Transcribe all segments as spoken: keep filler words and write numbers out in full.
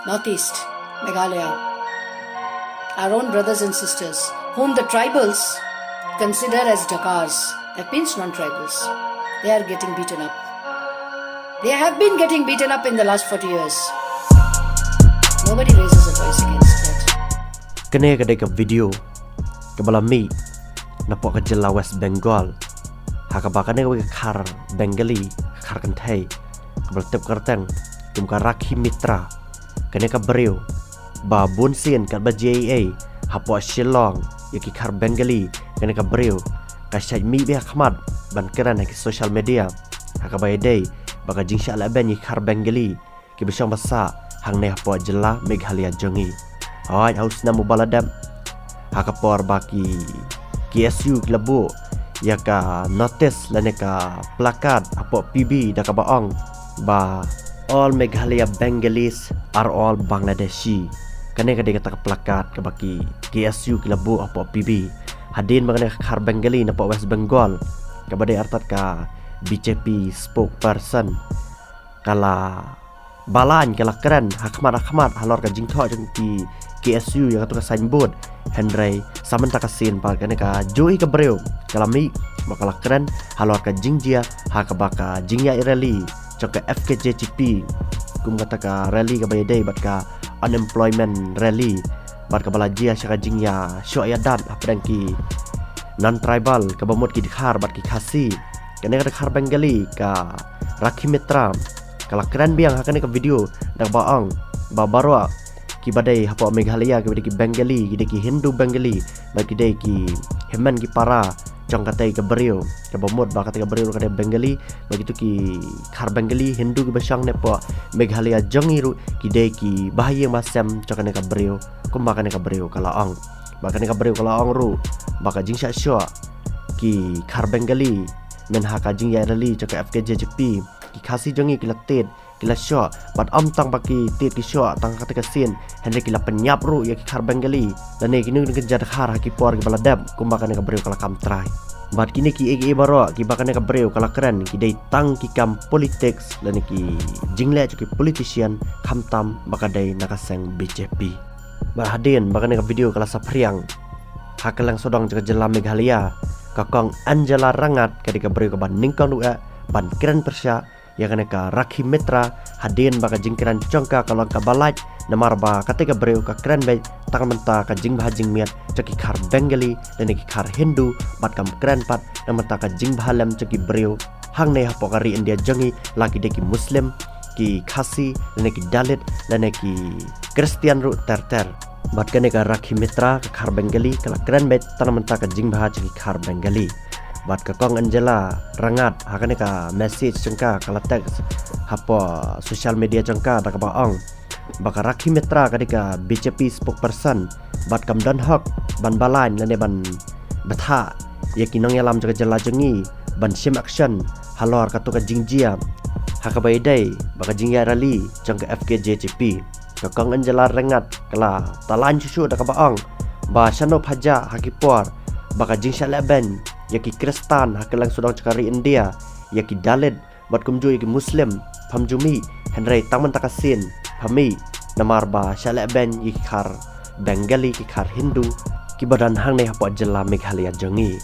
Northeast Meghalaya, our own brothers and sisters, whom the tribals consider as Dhakars, that means non-tribals, they are getting beaten up. They have been getting beaten up in the last forty years. Nobody raises a voice against that. Kane ka dei ka video kaba la mih napoh ka jylla West Bengal, ha kaba kane ka khar Bengali, ka khar kynthei kaba la tip kyrteng kum ka Rakhi Mitra, kane ka briew ba bun sien katba jia ei ei hapoh Shillong ïa ki khar Bengali, kane ka briew ka shait mih beit ha khmat ban kren ha ki social media, ha kaba ïadei bad ka jingshah lehbeiñ ïa ki khar Bengali kiba shong ba sah hangne hapoh jylla Meghalaya jong ngi. Hooid, ha u snem uba la dep, ha ka por ba ki KSU ki la buh ïa ka notice lane ka placard hapoh PB da kaba ong ba "All Meghalaya Bengalis are all Bangladeshi." Kane ka dei kata ka placard kaba ki KSU ki la buh hapoh PB hadien ba kane ka khar Bengali napoh West Bengal, kaba dei artat ka BJP spokesperson, ka la balang, ka la kren ha khmat ha khmat halor ka jingthoh jong ki KSU ïa katu ka signboard. Hynrei sa mynta ka sien pat kane ka juh hi ka briew ka la mih bad ka la kren halor ka jingjia ha kaba ka jingïaid rally jong ka FKJGP, kum kata ka rally kaba ïadei bad ka unemployment rally, bad kaba la jia sha ka jingïashoh ïadat hapdeng ki non-tribal, kaba mut ki Dkhar bad ki Khasi. Kane ka dei ka khar Bengali, ka Rakhi Mitra, ka la kren biang ha kane ka video da kaba ong ba baroh kiba dei hapoh Meghalaya kiba dei ki Bengali, ki dei ki Hindu Bengali, bad ki dei ki hynmen ki para jong katei ka briew, kaba mut ba katei ka briew ka dei Bengali, bad kitu ki khar Bengali Hindu kiba shong napoh Meghalaya jong ngi ruh ki dei kiba ha ïing ba ha sem jong kane ka briew, kumba kane ka briew ka la ong. Bad kane ka briew ka la ong ruh ba ka jingshah shoh ki khar Bengali mynha ka jingïaid rally jong ka FKJGP, ki Khasi jong ngi ki la tied, ki la shoh, bad ym tang ba ki tied ki shoh tang ha kata ka sien, hynrei ki la pynïap ruh ïa ki khar Bengali lane kino kino ki jait Dkhar ha ki por kiba la dep, kumba kane ka briew ka la kam trai. Bad kine kiei kiei baroh kiba kane ka briew ka la kren ki dei tang ki kam politics lane ki jingleh jong ki politician, khamtam ba ka dei na ka seng BJP. Bad hadien ba kane ka video ka la saphriang ha kylleng sawdong jong ka jylla Meghalaya, ka Kong Angela Rahngat ka dei ka briew kaba nyngkong duh eh ban kren pyrshah ïa kane ka Rakhi Mitra, hadien ba ka jingkren jong ka ka long kaba lait, namar ba katei ka briew ka kren beit tang na bynta ka jingbha jingmiat jong ki khar Bengali lane ki khar Hindu, bad kam kren pat na bynta ka jingbha lem jong ki briew hangne hapoh ka ri India jong ngi, la ki dei ki Muslim, ki Khasi, lane ki Dalit, lane ki Khristan ruh ter ter. Bad kane ka Rakhi Mitra, ka khar Bengali, ka la kren beit tang na bynta ka jingbha jong ki khar Bengali. Bad ka Kong Angela Rahngat ha kane ka message jong ka, ka la text hapoh social media jong ka da kaba ong ba ka Rakhi Mitra ka dei ka BJP spokesperson, bad kam don hok ban balang lane ban bthah ïa ki nongïalam jong ka jylla jong ngi ban shim action halor katu ka jingjia ha kaba ïadei bad ka jingïaid rally jong ka FKJGP. Ka Kong Angela Rahngat ka la talang shuh shuh da kaba ong ba shano pha jah ha ki por ba ka jingshah lehbeiñ ïa ki Khristan ha kylleng sawdong jong ka ri India, ïa ki Dalit, bad kumjuh ïa ki Muslim pham ju mih, hynrei tang mynta ka sien pha mih, namar ba shah lehbeiñ ïa ki khar Bengali, ki khar Hindu kiba don hangne hapoh jylla Meghalaya jong ngi.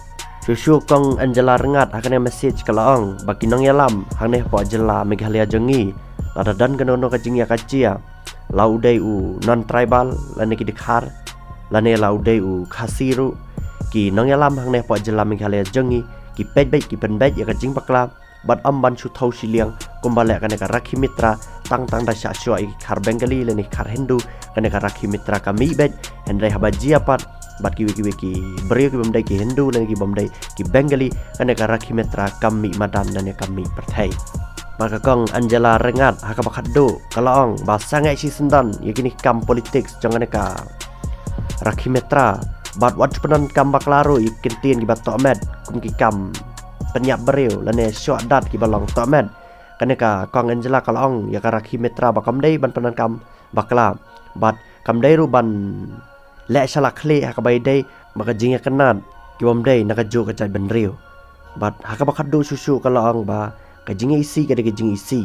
Shuh shuh Kong Angela Rahngat ha kane message ka la ong ba ki nongïalam hangne hapoh jylla Meghalaya jong ngi, lada don kano kano ka jingïakajia, la u dei u non-tribal lane ki Dkhar, lane la u dei u Khasi ruh, ki nongïalam hangne hapoh jylla Meghalaya jong ngi ki peit beit, ki pynbeit ïa ka jingbakla bad ym ban shu thew shiliang kumba leh kane ka Rakhi Mitra, tang tang da shah shoh ïa ki khar Bengali lane ki khar Hindu. Kane ka Rakhi Mitra ka mih beit, hynrei haba jia pat bad kiwei kiwei ki briew kibym dei ki Hindu lane kibym dei ki Bengali, kane ka Rakhi Mitra kam mih madan lane kam mih pyrthei. Bad ka Kong Angela Rahngat ha kaba khatduh ka la ong ba sangeh shisyndon ïa kine ki kam politics jong kane ka Rakhi Mitra, bad wat ju pyndonkam bakla ruh ïa ki kyntien kiba tohmet kum ki kam pynïap briew lane shoh dat kiba long tohmet. Kane ka Kong Angela ka la ong ïa ka Rakhi Mitra ba kam dei ban pyndonkam bakla, bad kam dei ruh ban leh sha la khlieh ha kaba ïadei bad ka jingïakynad kibym dei na kajuh ka jaitbynriew. Bad ha kaba khatduh shuh shuh ka la ong ba ka jingïaisih ka dei ka jingïaisih,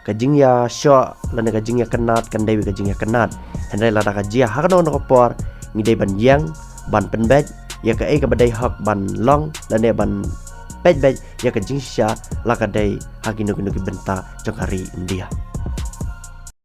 ka jingïashoh lane ka jingïakynad kan dei wei ka jingïakynad. Hynrei lada ka jia ha kano kano ka por, ngi dei ban ïeng, ban pynbeit ïa kaei kaba dei hok ban long lane ban peit beit ïa ka jingshisha la ka dei ha kino kino ki bynta jong ka ri India.